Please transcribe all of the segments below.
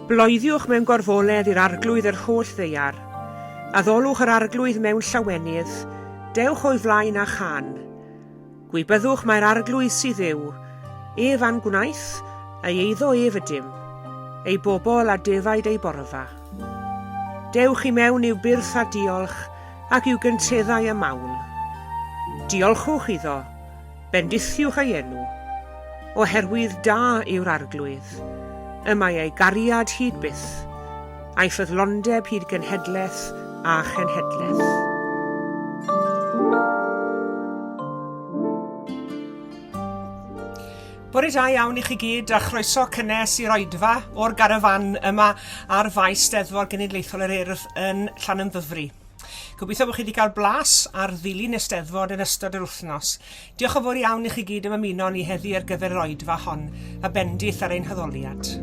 Bloeddiwch mewn gorfoledd i'r Arglwydd yr holl ddaear. Addolwch yr Arglwydd mewn llawenydd, dewch o'i flaen â chân. Gwybyddwch mai'r Arglwydd sydd Dduw, ef a'n gwnaeth, ei eiddo ef ydym, ei bobl a defaid ei borfa. Dewch i mewn i'w byrth â diolch, ac i'w gynteddau â mawl. Diolchwch iddo, bendithiwch ei enw, oherwydd da yw'r Arglwydd, y mae ei gariad hyd byth, a'i ffyddlondeb hyd genhedlaeth a chenhedlaeth. Bore da iawn i chi gyd a chroeso cynnes i'r oedfa o'r garafan yma ar faes Steddfod Genedlaethol yr Urdd yn Llanymddyfri. Gobeithio bod chi wedi cael blas ar ddilyn y Steddfod yn ystod yr wythnos. Diolch yn fawr iawn i chi gyd am ymuno ni heddi ar gyfer yr oedfa hon, a bendith ar ein haddoliad.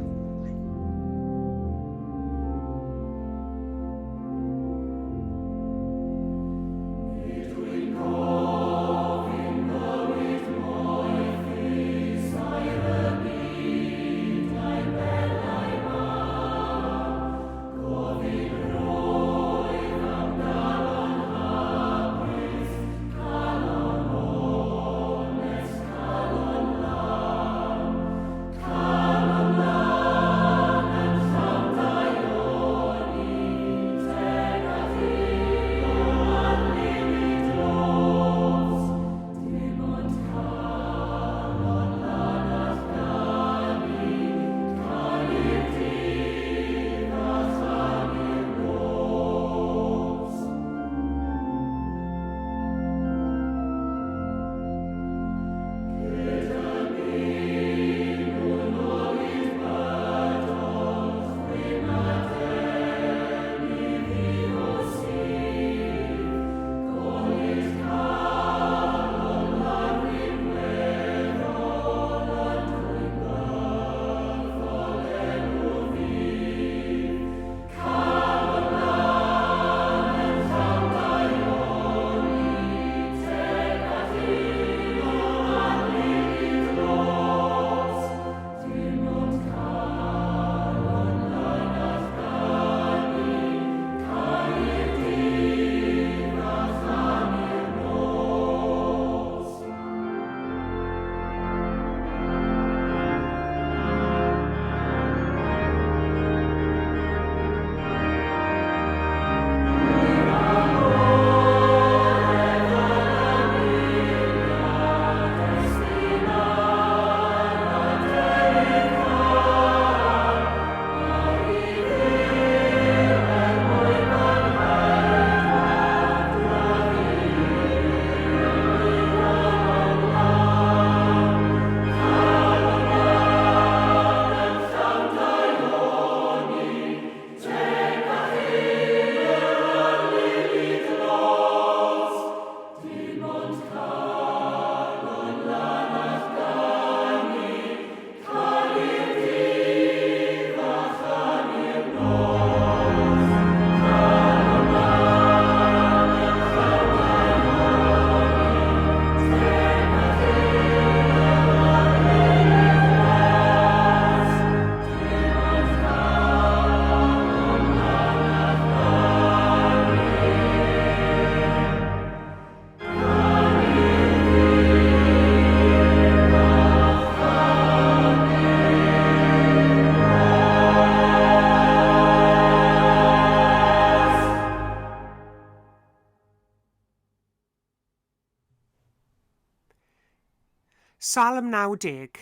Salm 90.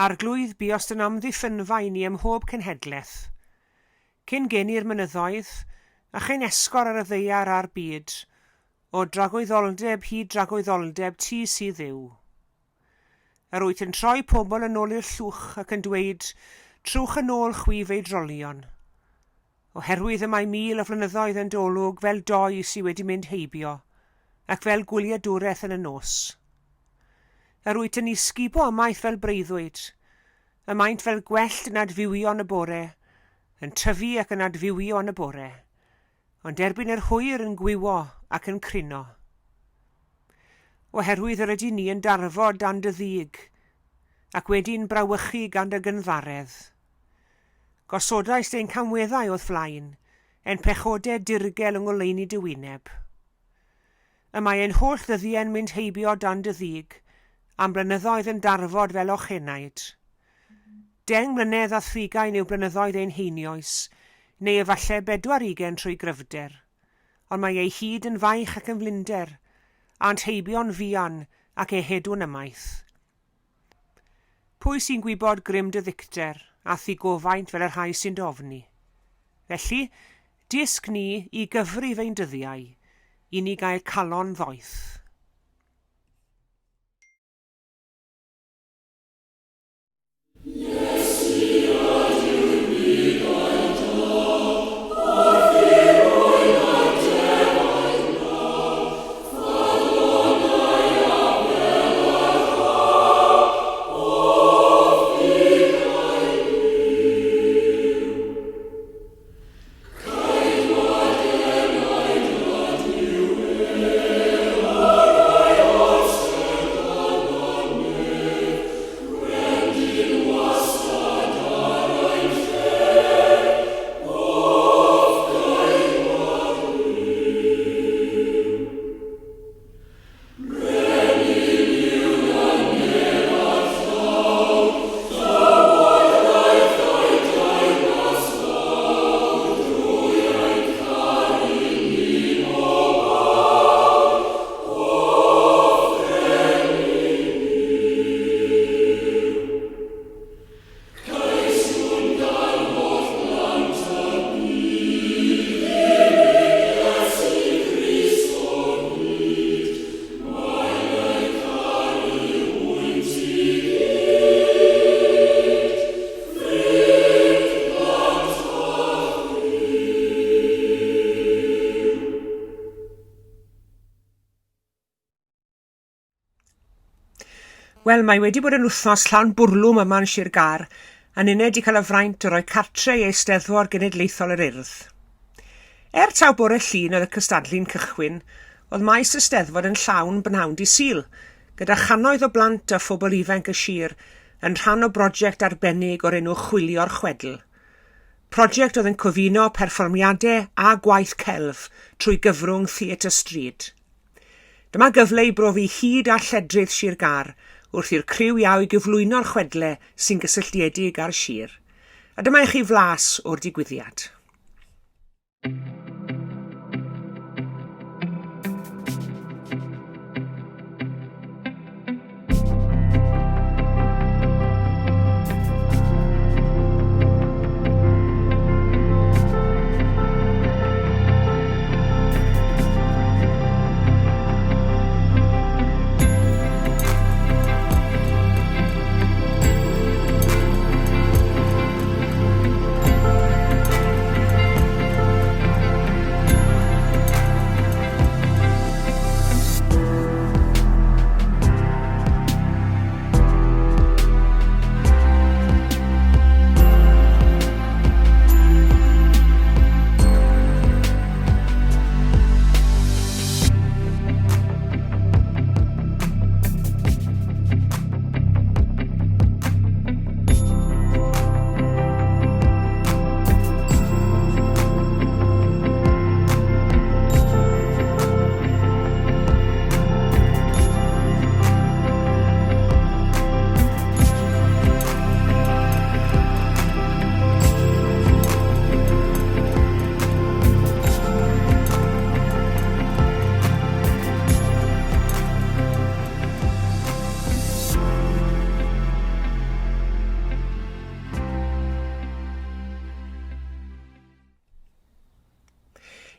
Arglwydd, buost yn amddiffynfa i ni ym mhob cenhedlaeth. Cyn geni'r mynyddoedd, a chyn esgor ar y ddaear a'r byd, O dragwyddoldeb hyd dragwyddoldeb ti sydd Dduw. Yr wyt yn troi pobl yn ôl i'r llwch ac yn dweud, Trowch yn ôl chwi feidrolion. Oherwydd y mae 1,000 o flynyddoedd yn dy olwg fel doi sy wedi mynd heibio, ac fel gwyliadwraeth yn y nos. Yr wyt yn eu sgubo ymaith fel breuddwyd, y maent fel gwellt yn adfywio yn y bore, yn tyfu ac yn adfywio yn y bore. Ond erbyn yr hwyr yn gwywo ac yn crino. Oherwydd yr ydyn ni yn darfod dan dy ddig, ac wedi'n brawychu gan dy gynddaredd. Gosodaist ein camweddau o'th flaen, ein pechodau dirgel yng ngoleuni dy wyneb. Y mae ein holl ddyddiau'n mynd heibio dan dy ddig, a'n blynyddoedd yn darfod fel ochenaid. 10 mlynedd a thrigain yw blynyddoedd ein heinioes, neu efalle 40 trwy gryfder. Ond mae ei hyd yn faich ac yn flinder, a'n heibio'n fuan ac ehedwn ymaith. Pwy sy'n gwybod grym dy ddicter, a thigofaint fel y rhai sy'n dy ofni? Felly, dysg ni i gyfrif ein dyddiau, i ni gael calon ddoeth. Wel, mae wedi bod yn wythnos llawn bwrlwm yma yn Sir Gâr, a ninne 'di cael y fraint o roi cartre i Eisteddfod Genedlaethol yr Urdd. Er taw bore Llun oedd y cystadlu'n cychwyn, oedd maes y Steddfod yn llawn b'nhawn di Sul, gyda channoedd o blant a phobl ifanc y sir yn rhan o broject arbennig o'r enw Chwilio'r Chwedl. Project oedd yn cyfuno perfformiadau a gwaith celf trwy gyfrwng theatr stryd. Dyma gyfle i brofi hud a lledrith Sir Gâr wrth i'r criw iau gyflwyno'r chwedle sy'n gysylltiedig â'r sir. A dyma i chi flas o'r digwyddiad.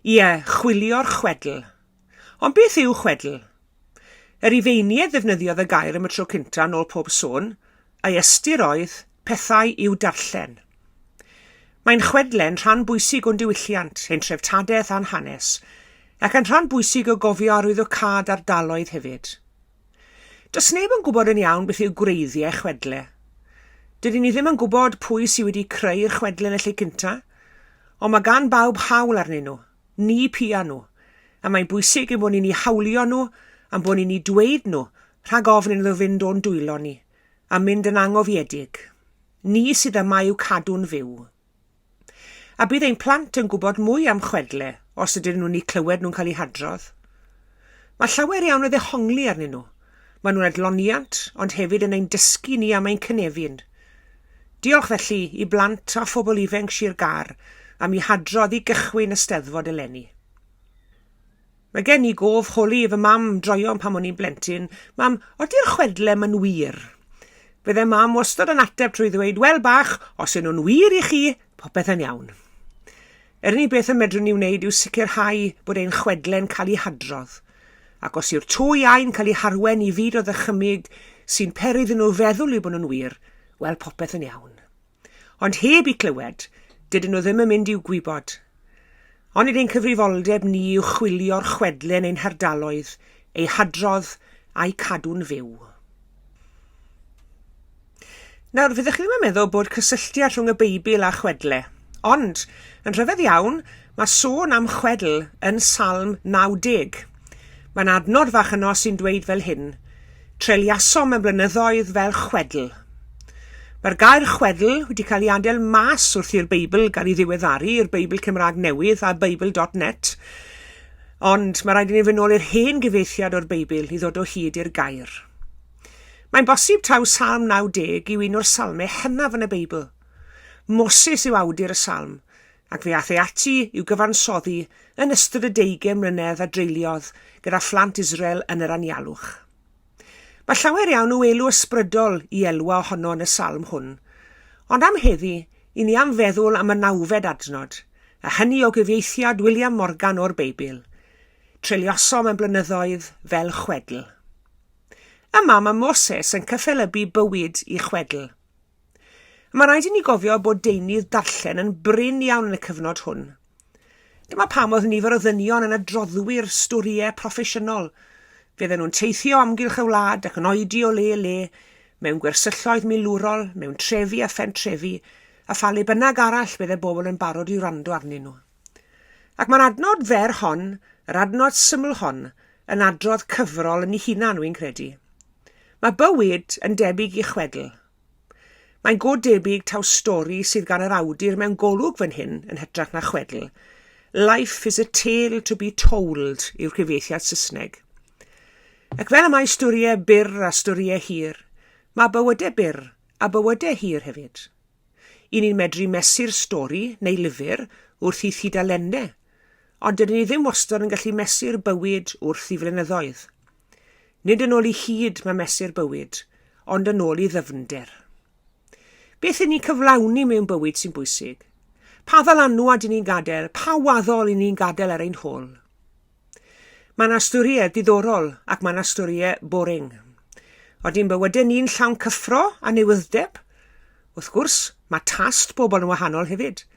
Ie, chwilio'r chwedl. Ond beth yw chwedl? Y Rufeiniaid ddefnyddiodd y gair am y tro cyntaf yn ôl pob sôn, a'i ystyr oedd 'pethau i'w darllen'. Mae'n chwedle'n rhan bwysig o'n diwylliant, ein treftadaeth a'n hanes, ac yn rhan bwysig o gofio arwyddocâd ardaloedd hefyd. Does neb yn gwybod yn iawn beth yw gwreiddiau chwedle. Dydyn ni ddim yn gwybod pwy sydd wedi creu'r chwedle yn y lle cyntaf, ond mae gan bawb hawl arnyn nhw. Ni pia nhw. A mae'n bwysig ein bod ni'n eu hawlio nhw a'n bod ni'n eu dweud nhw rhag ofn iddyn nhw fynd o'n dwylo ni, a mynd yn angofiedig. Ni sydd yma i'w cadw'n fyw. A bydd ein plant yn gwybod mwy am chwedle os ydyn nhw'n eu clywed nhw'n cael eu hadrodd. Mae llawer iawn o ddehongli arnyn nhw. Maen nhw'n adloniant, ond hefyd yn ein dysgu ni am ein cynefin. Diolch felly i blant a phobl ifenc Sir Gâr am eu hadrodd i gychwyn y Steddfod eleni. Mae gen i gof holi fy mam droeon pan o'n i'n blentyn, Mam, ody'r chwedle 'ma'n wir? Fydde mam wastod yn ateb trwy ddweud, Wel bach, os y'n nhw'n wir i chi, popeth yn iawn. Yr unig beth y medrwn ni wneud yw sicrhau bod ein chwedle'n cael eu hadrodd. Ac os yw'r to iau'n cael eu harwen i fyd o ddychymyg sy'n peri iddyn nhw feddwl eu bod nhw'n wir, wel popeth yn iawn. Ond heb i clywed, dydyn nhw ddim yn mynd i'w gwybod. Onid ein cyfrifoldeb ni yw chwilio'r chwedle yn ein hardaloedd, eu hadrodd a'u cadw'n fyw? Nawr, fyddech chi ddim yn meddwl bod cysylltiad rhwng y Beibl a chwedle. Ond, yn rhyfedd iawn, mae sôn am chwedl yn Salm 90. Mae'n adnod fach yno sy'n dweud fel hyn, Treuliasom y blynyddoedd fel chwedl. Mae'r gair chwedl wedi cael ei adael mas wrth i'r Beibl gael ei ddiweddaru i'r Beibl Cymraeg Newydd a Beibl.net, ond mae rhaid i ni fynd nôl i'r hen gyfieithiad o'r Beibl i ddod o hyd i'r gair. Mae'n bosib taw Salm 90 yw un o'r salmau hynaf yn y Beibl. Moses yw awdur y salm, ac fe aeth e ati i'w gyfansoddi yn ystod y deugain mlynedd a dreuliodd gyda phlant Israel yn yr anialwch. Mae llawer iawn o elw ysbrydol i elwa ohono yn y salm hwn, ond am heddi, i ni am feddwl am y nawfed adnod, a hynny o gyfieithiad William Morgan o'r Beibl, Treuliosom ein blynyddoedd fel chwedl. Yma mae Moses yn cyffelybu bywyd i chwedl. Mae rhaid i ni gofio bod deunydd darllen yn brin iawn yn y cyfnod hwn. Dyma pam oedd nifer o ddynion yn adroddwyr storïau proffesiynol. Fydden nhw'n teithio o amgylch y wlad ac yn oedi o le i le, mewn gwersylloedd milwrol, mewn trefi a phentrefi, a pha le bynnag arall bydde bobl yn barod i wrando arnyn nhw. Ac mae'r adnod fer hon, yr adnod syml hon, yn adrodd cyfrol yn ei hunan, wy'n credu. Mae bywyd yn debyg i chwedl. Mae'n go debyg taw stori sydd gan yr awdur mewn golwg fan hyn yn hytrach na chwedl. Life is a tale to be told yw'r cyfieithiad Saesneg. Ac fel y mae storïau byr a storïau hir, mae bywydau byr a bywydau hir hefyd. I ni'n medru mesur stori neu lyfr wrth i thudalennau, ond dydyn ni ddim wastad yn gallu mesur bywyd wrth i flynyddoedd. Nid yn ôl i hyd mae mesur bywyd, ond yn ôl i ddyfnder. Beth y'n ni'n cyflawni mewn bywyd sy'n bwysig? Pa ddylanwad y'n ni'n gadael, pa waddol y'n ni'n gadael ar ein hôl? Mae yna storïau diddorol ac mae yna storïau boring. Ody'n bywydau ni'n llawn cyffro a newydd-deb? Wrth gwrs, mae tast bobl yn wahanol hefyd.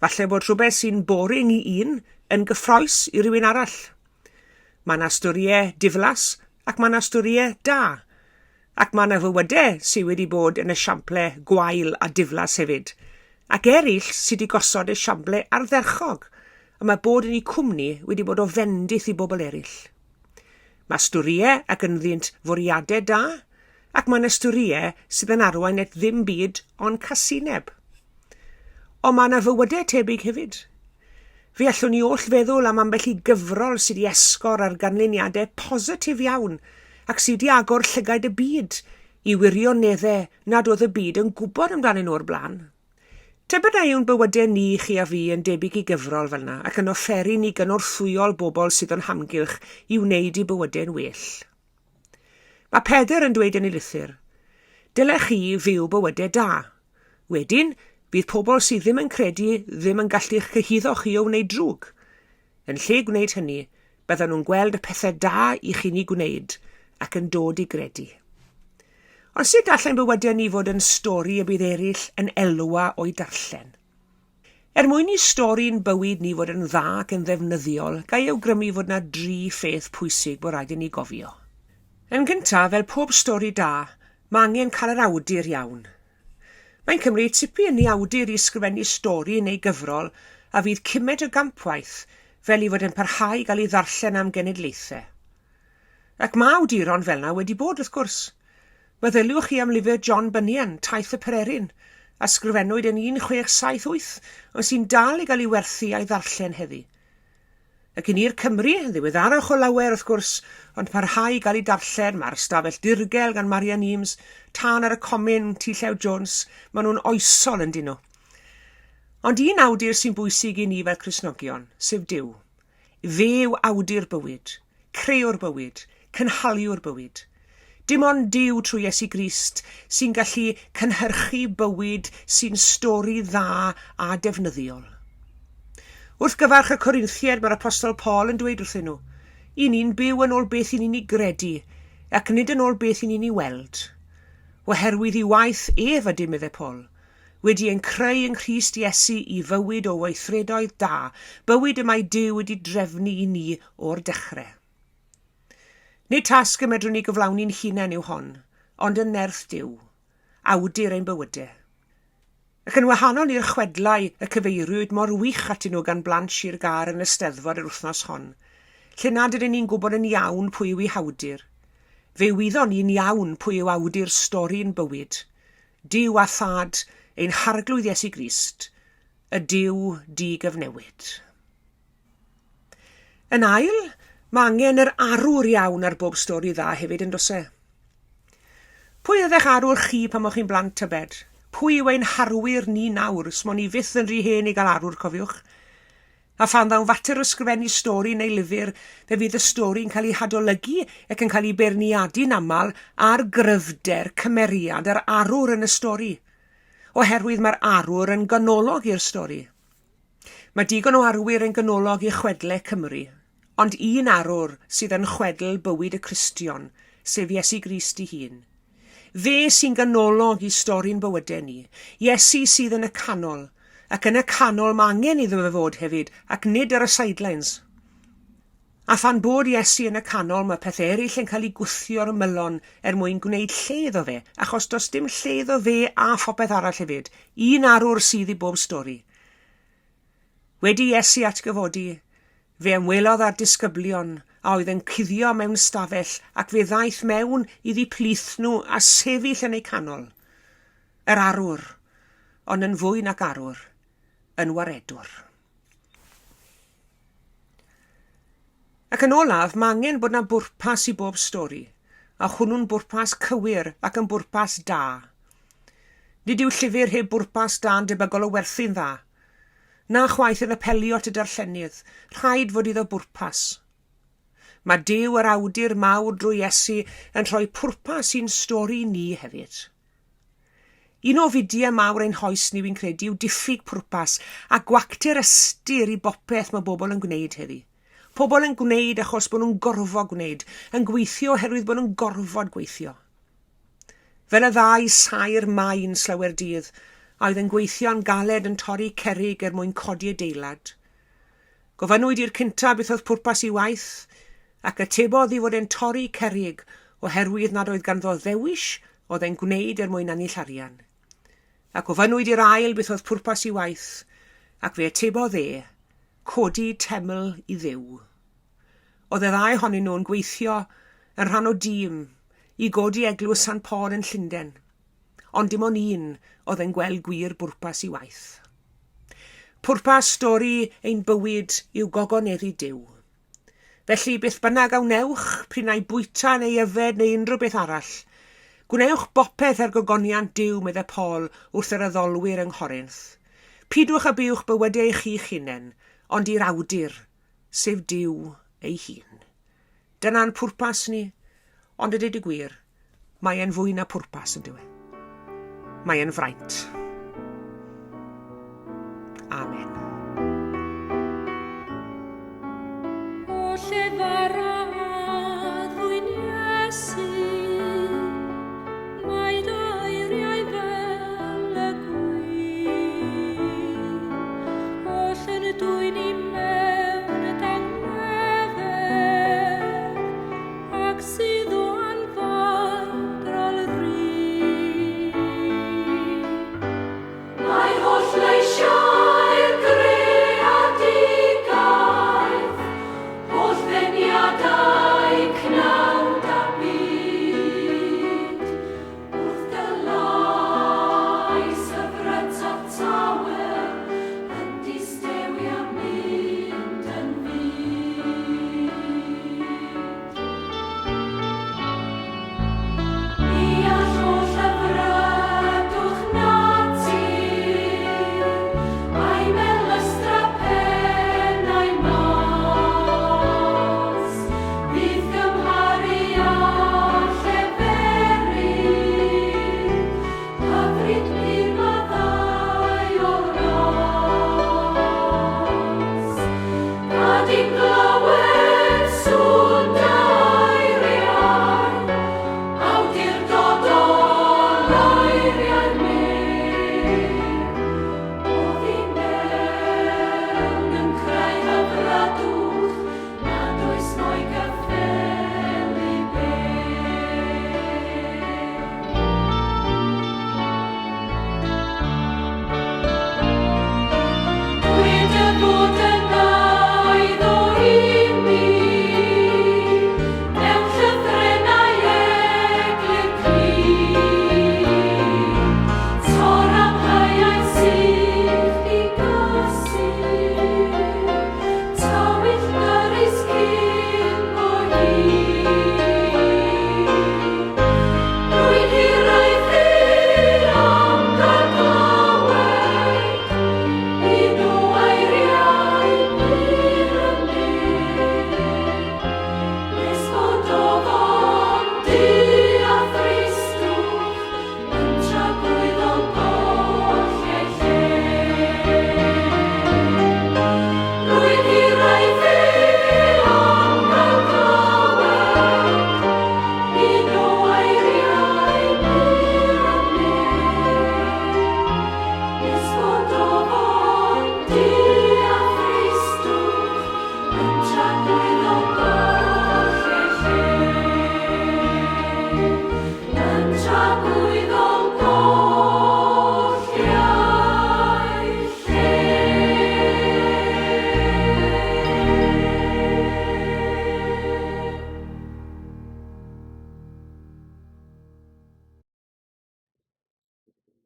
Falle bod rhywbeth sy'n boring i un yn gyffroes i rywun arall. Mae 'na storïau diflas ac mae 'na storïau da. Ac mae 'na fywydau sydd wedi bod yn esiample gwael a diflas hefyd. Ac eraill sydd wedi gosod esiample ardderchog, a mae bod yn eu cwmni wedi bod o fendith i bobl eraill. Mae storïau ac ynddynt fwriadau da, ac mae 'na storïau sydd yn arwain at ddim byd ond casineb. Ond mae 'na fywydau tebyg hefyd. Fe allwn ni oll feddwl am ambell i gyfrol sydd 'di esgor ar ganlyniadau positif iawn ac sydd 'di agor llygaid y byd i wirioneddau nad oedd y byd yn gwybod amdanyn nhw o'r blaen. Tybed a yw'n bywydau ni, chi a fi, yn debyg i gyfrol fel 'na ac yn offeryn i gynorthwyol bobl sydd o'n hamgylch i wneud eu bywydau'n well. Mae Pedr yn dweud yn ei lythyr, Dylech chi fyw bywydau da. Wedyn, bydd pobl sydd ddim yn credu ddim yn gallu'ch cyhuddo chi o wneud drwg. Yn lle gwneud hynny, byddan nhw'n gweld y pethau da i chi'n eu gwneud ac yn dod i gredu. Ond sut all ein bywydau ni fod yn stori y bydd eraill yn elwa o'i darllen? Er mwyn i stori'n bywyd ni fod yn dda ac yn ddefnyddiol, ga i awgrymu fod 'na dri pheth pwysig bod rhaid i ni gofio. Yn gyntaf, fel pob stori da, mae angen cael yr awdur iawn. Mae'n cymryd tipyn i awdur i ysgrifennu stori neu gyfrol a fydd cymaint o gampwaith fel ei fod yn parhau i gael ei ddarllen am genedlaethau. Ac mae awduron fel 'na wedi bod, wrth gwrs. Meddyliwch chi am lyfr John Bunyan, Taith y Pererin, a sgrifennwyd yn 1678, ond sy'n dal i gael ei werthu a'i ddarllen heddi. Ac i ni'r Cymry, yn ddiweddarach o lawer, wrth gwrs, ond parhau i gael ei darllen, mae'r Stafell Dirgel gan Marian Eames, Tân ar y Comin, T Llew Jones, maen nhw'n oesol yn dyn nhw. Ond un awdur sy'n bwysig i ni fel Cristnogion, sef Duw. Fe yw awdur bywyd, crëwr bywyd, cynhaliwr bywyd. Dim ond Duw trwy Iesu Grist sy'n gallu cynhyrchu bywyd sy'n stori dda a defnyddiol. Wrth gyfarch y Corinthiaid mae'r Apostol Paul yn dweud wrthyn nhw, I ni'n byw yn ôl beth i ni'n ei gredu, ac nid yn ôl beth i ni'n ei weld. Oherwydd i waith ef ydym, meddai Paul. Wedi ein creu yng Nghrist Iesu i fywyd o weithredoedd da, bywyd y mae Duw wedi drefnu i ni o'r dechrau. Nid tasg y medrwn ni gyflawni'n hunain yw hon, ond yn nerth Duw, awdur ein bywydau. Ac yn wahanol i'r chwedlau y cyfeiriwyd mor wych atyn nhw gan blant Sir Gâr yn y Steddfod yr wythnos hon, lle nad ydyn ni'n gwybod yn iawn pwy yw eu hawdur, fe wyddon ni'n iawn pwy yw awdur stori'n bywyd, Duw a Thad ein Harglwydd Iesu Grist, y Duw di-gyfnewid. Yn ail, mae angen yr arwr iawn ar bob stori dda hefyd, yn does e? Pwy oedd eich arwr chi pan o'ch chi'n blant, tybed? Pwy yw ein harwyr ni nawr? Smo ni fyth yn rhy hen i gael arwr, cofiwch. A phan ddaw'n fater o ysgrifennu stori neu lyfr, fe fydd y stori'n cael ei hadolygu ac yn cael ei beirniadu'n aml ar gryfder cymeriad yr arwr yn y stori. Oherwydd mae'r arwr yn ganolog i'r stori. Mae digon o arwyr yn ganolog i chwedle Cymru, ond un arwr sydd yn chwedl bywyd y Cristion, sef Iesu Grist ei hun. Fe sy'n ganolog i stori'n bywydau ni. Iesu sydd yn y canol, ac yn y canol mae angen iddo fe fod hefyd, ac nid ar y sidelines. A phan bod Iesu yn y canol, mae pethau eraill yn cael eu gwthio ar ymylon er mwyn gwneud lle iddo fe, achos does dim lle iddo fe a phopeth arall hefyd. Un arwr sydd i bob stori. Wedi Iesu atgyfodi, fe ymwelodd â'r disgyblion a oedd yn cuddio mewn stafell ac fe ddaeth mewn iddi plith nhw a sefyll yn eu canol. Yr arwr, ond yn fwy nac arwr, yn waredwr. Ac yn olaf, mae angen bod 'na bwrpas i bob stori, a hwnnw'n bwrpas cywir ac yn bwrpas da. Nid yw llyfr heb bwrpas da yn debygol o werthu'n dda. Na chwaith yn apelio at y darllenydd, rhaid fod iddo bwrpas. Mae Duw yr awdur mawr drwy Iesu yn rhoi pwrpas i'n stori ni hefyd. Un o ofidiau mawr ein hoes ni wi'n credu yw diffyg pwrpas a gwacter ystyr i bopeth mae bobl yn gwneud heddi. Pobl yn gwneud achos bod nhw'n gorfod gwneud, yn gweithio oherwydd bod nhw'n gorfod gweithio. Fel y ddau saer maen slawer dydd, a oedd yn gweithio'n galed yn torri cerrig er mwyn codi adeilad. Gofynnwyd i'r cyntaf beth oedd pwrpas ei waith, ac atebodd ei fod e'n torri cerrig oherwydd nad oedd ganddo ddewis oedd e'n gwneud er mwyn ennill arian. Ac gofynnwyd i'r ail beth oedd pwrpas ei waith, ac fe atebodd e, codi teml i Dduw. Oedd y ddau ohonyn nhw yn gweithio yn rhan o dîm i godi Eglwys Sant Paul yn Llundain, ond dim ond un oedd yn gweld gwir bwrpas i waith. Pwrpas stori ein bywyd yw gogoneddu Duw. Felly, beth bynnag a wnewch, p'run ai bwyta neu yfed neu unrhyw beth arall, gwnewch bopeth er gogoniant Duw, meddai Paul wrth yr addolwyr yng Nghorinth. Pidwch â byw'ch bywydau chi'ch hunain, ond i'r awdur, sef Duw ei hun. Dyna'n pwrpas ni, ond a deud y gwir, mae e'n fwy na pwrpas yn dyw e. Mae e'n fraint. Amen. O llefara addfwyn Iesu, mae dy eiriau fel y gwin, oll yn dwyn i mewn dangnefedd, ac sydd o anfadrol rin. Mae holl leisiau'r greadigaeth, holl ddeniadau.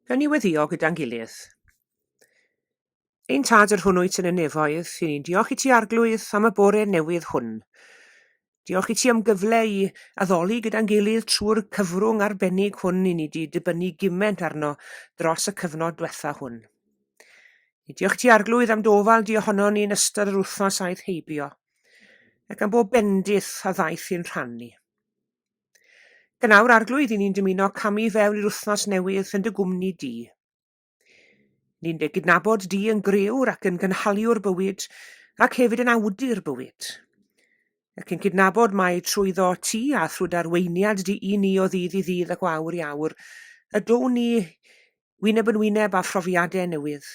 Gawn ni weddio gyda'n gilydd. Ein tad yr hwn wyt yn y nefoedd, i ni'n diolch i ti arglwydd am y bore newydd hwn. Diolch i ti am gyfle i addoli gyda'n gilydd trwy'r cyfrwng arbennig hwn i ni di dibynnu gymaint arno dros y cyfnod diwetha hwn. Ni diolch i ti arglwydd am dofal di ohono ni yn ystod yr wythnos aeth heibio, ac am bob bendith a ddaeth i'n rhan ni. Gan awr, Arglwydd, i ni'n dymuno camu fewn i'r wythnos newydd yn dy gwmni di. Ni'n dy gydnabod di yn grëwr ac yn gynhaliwr bywyd, ac hefyd yn awdur bywyd. Ac yn cydnabod mai trwyddo ti a thrwy darweiniad di i ni o ddydd i ddydd ac o awr i awr, y down ni wyneb yn wyneb â phrofiadau newydd.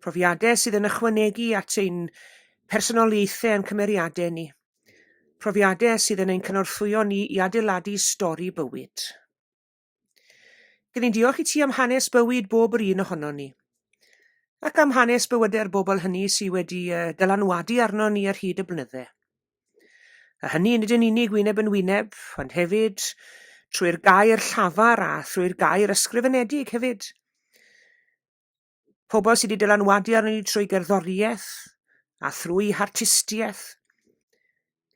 Profiadau sydd yn ychwanegu at ein personoliaethau a'n cymeriadau ni. Profiadau sydd yn ein cynorthwyo ni i adeiladu stori bywyd. Gyn ni'n diolch i ti am hanes bywyd bob yr un ohonon ni. Ac am hanes bywydau'r bobl hynny sydd wedi dylanwadu arno ni ar hyd y blynydde. A hynny nid yn unig wyneb yn wyneb, ond hefyd trwy'r gair llafar a thrwy'r gair ysgrifenedig hefyd. Pobl sydd wedi dylanwadu arno ni trwy gerddoriaeth a thrwy hartistiaeth.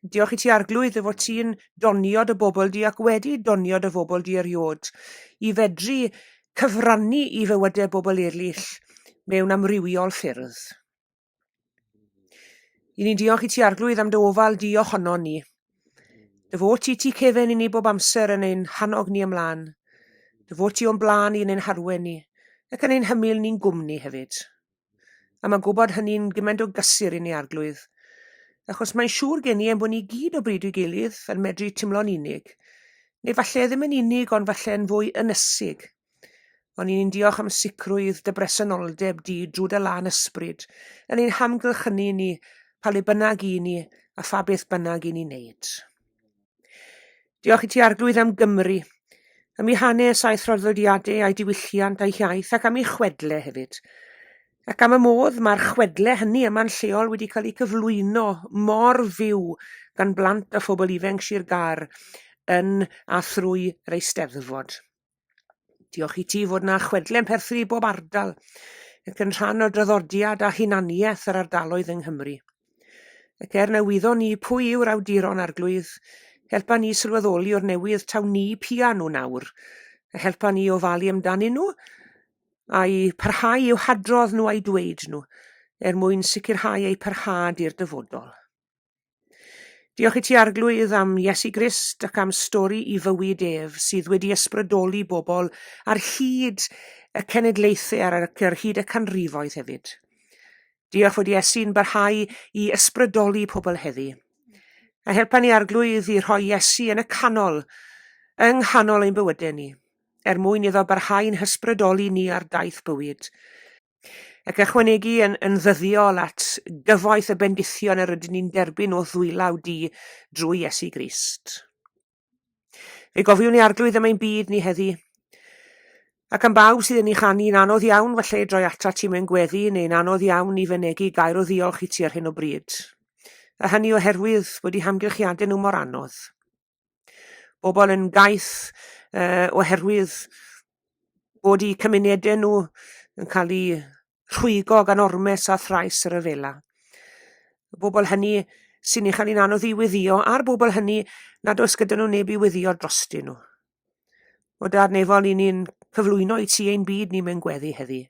Diolch i ti Arglwydd dy fod ti'n donio dy bobl di ac wedi donio dy fobl di eriod i fedru cyfrannu i fywydau bobl eraill mewn amrywiol ffyrdd. I ni'n diolch i ti Arglwydd am dy ofal di ohono ni. Dy fod ti ti cefen i ni bob amser yn ein hannog ni ymlaen. Dy fod ti o'n blaen ni yn ein harwen ni, ac yn ein hymyl ni'n gwmni hefyd. A mae gwybod hynny'n gymaint o gysur i ni Arglwydd, achos mae'n siŵr gen i ein bod ni gyd o bryd i'w gilydd yn medru timlo'n unig, neu falle ddim yn unig ond falle yn fwy ynysig. Ond ni'n diolch am sicrwydd dy bresenoldeb di drwy dy lân ysbryd yn ein hamgylchynu ni pa le bynnag i ni a pha beth bynnag i ni wneud. Diolch i ti Arglwydd am Gymru, am ei hanes a'i thraddodiadau a'i diwylliant a'i hiaith ac am ei chwedle hefyd. Ac am y modd mae'r chwedle hynny yma'n lleol wedi cael eu cyflwyno mor fyw gan blant a phobl ifanc Sir Gâr yn a thrwy yr Eisteddfod. Diolch i ti fod 'na chwedle'n perthyn i bob ardal ac yn rhan o draddodiad a hunaniaeth yr ardaloedd yng Nghymru. Ac er na wyddon ni pwy yw'r awduron arglwydd, helpa ni sylweddoli o'r newydd taw ni pia nhw nawr, a helpa ni ofalu amdanyn nhw, a'u parhau i'w hadrodd nhw a'u dweud nhw, er mwyn sicrhau eu parhad i'r dyfodol. Diolch i ti Arglwydd am Iesu Grist ac am stori i fywyd ef sydd wedi ysbrydoli bobl ar hyd y cenedlaethau ar, ar hyd y canrifoedd hefyd. Diolch fod Iesu'n barhau i ysbrydoli pobl heddi. A helpa ni Arglwydd i rhoi Iesu yn y canol, yng nghanol ein bywydau ni, er mwyn iddo barhau'n hysbrydoli ni ar daith bywyd. Ac ychwanegu yn, yn ddyddiol at gyfoeth y bendithion yr ydyn ni'n derbyn o ddwylaw di drwy Iesu Grist. Fe gofiwn ni arglwydd am ein byd ni heddi, ac am bawb sydd yn ei chanu'n anodd iawn falle i droi atat ti mewn gweddi neu'n anodd iawn i fynegi gair o ddiolch i ti ar hyn o bryd. A hynny oherwydd bod eu hamgylchiadau nhw mor anodd. Bobl yn gaeth uh, oherwydd bod eu cymunedau nhw yn cael eu rhwygo gan ormes a thrais y rhyfela. Y bobl hynny sy'n ei chael hi'n anodd i weddio, a'r bobl hynny nad oes gyda nhw neb i weddio drostyn nhw. O dad nefol, i ni'n cyflwyno i ti ein byd ni mewn gweddi heddi.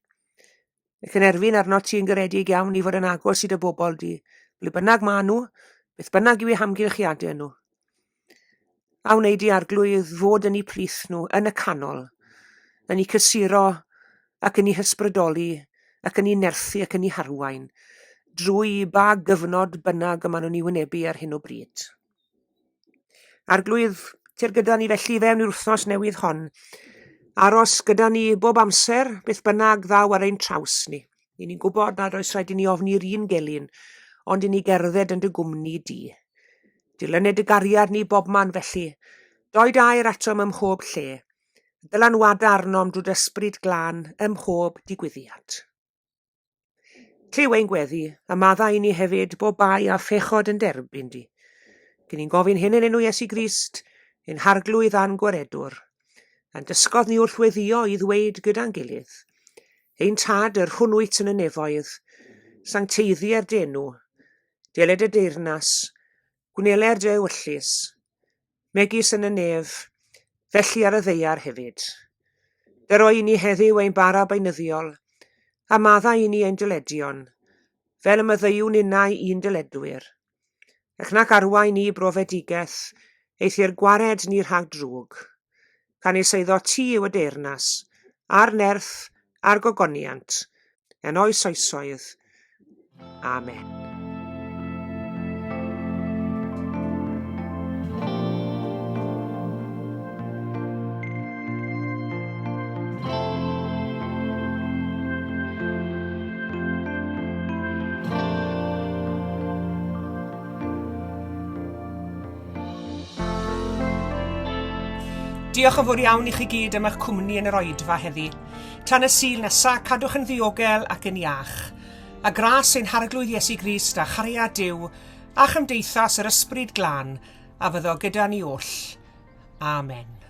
Ac yn erfyn arnot ti yn garedig iawn i fod yn agos i dy bobl di, ble bynnag maen nhw, beth bynnag yw eu hamgylchiadau nhw. A wnei di arglwydd fod yn eu plith nhw, yn y canol, yn eu cysuro ac yn eu hysbrydoli ac yn eu nerthu ac yn eu harwain, drwy ba gyfnod bynnag y maen nhw'n ei wynebu ar hyn o bryd. Arglwydd, tyr gyda ni felly fewn i'r wythnos newydd hon. Aros gyda ni bob amser, beth bynnag ddaw ar ein traws ni. I ni'n gwybod nad oes rhaid i ni ofni'r un gelyn, ond i ni gerdded yn dy gwmni di. Dilyned dy gariad ni bobman felly. Doed air atom ym mhob lle. Dylanwada arnom drwy dy ysbryd glân ym mhob digwyddiad. Clyw ein gweddi, a maddau i ni hefyd bob bai a phechod yn derbyn di. Gyn ni'n gofyn hyn yn enw Iesu Grist, ein harglwydd a'n gwaredwr. A'n dysgodd ni wrth weddïo i ddweud gyda'n gilydd, Ein Tad, yr hwn wyt yn y nefoedd, sancteiddier dy enw, deled y deyrnas, gwneler dy ewyllys, megis yn y nef, felly ar y ddaear hefyd. Dyro i ni heddiw ein bara beunyddiol, a maddau i ni ein dyledion, fel y maddeuwn innau i'n dyledwyr. Ac nac arwain ni i brofedigaeth, eithr gwared ni rhag drwg. Canys eiddo ti yw y deyrnas, a'r nerth, a'r gogoniant, yn oes oesoedd. Amen. Diolch yn fawr iawn i chi gyd am eich cwmni yn yr oedfa heddi. Tan y Sul nesa, cadwch yn ddiogel ac yn iach. A gras ein Harglwydd Iesu Grist a chariad Duw a chymdeithas yr Ysbryd Glân a fyddo gyda ni oll. Amen.